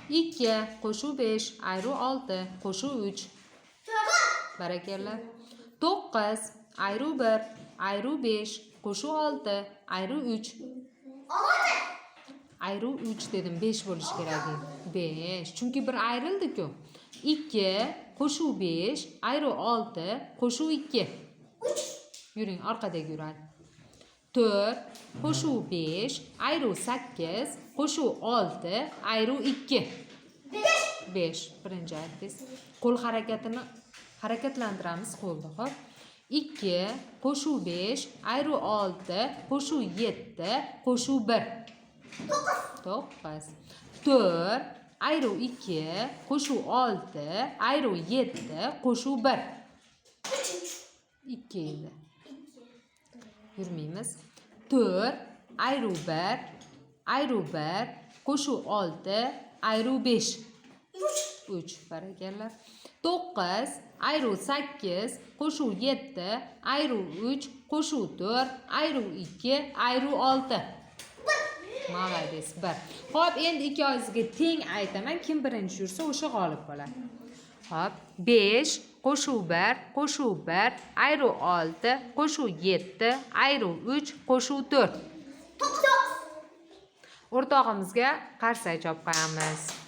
2 qo'shuv 5 ayru 6 qo'shuv 3. Barakalla. 9 ayru 1 ayru 5 qo'shuv 6 ayru 3. Ayru 3 dedim, 5 bo'lishi kerak edi. 5, chunki bir ayrildi-ku. 2 qo'shuv 5 ayru 6 qo'shuv 2. Yuring, orqadagi yuradi. 4 qo'shuv 5 ayru 8 qo'shuv 6 ayru 2. 5. Birinchi aytdingiz. Qo'l harakatini harakatlantiramiz qo'lni, xo'p. 2 qo'shuv 5 ayru 6 qo'shuv 7 qo'shuv 1. 9. 4 ayru 2 qo'shuv 6 ayru 7 qo'shuv 1. 2 endi. Yurmaymiz. 4 ayru 1 ayru 1 qo'shuv 6 ayru 5. 3. Barakalla. 9 ayru 8 qo'shuv 7 ayru 3 qo'shuv 4 ayru 2 ayru 6. Молодец, 1. Xo'p, endi ikkovingizga teng aytaman, kim birinchi yursa, o'sha g'olib bo'ladi. Xo'p, 5 qo'shuv 1 qo'shuv 1 ayru 6 qo'shuv 7 ayru 3 qo'shuv 4. O'rtog'imizga qarsak chopib qo'yamiz.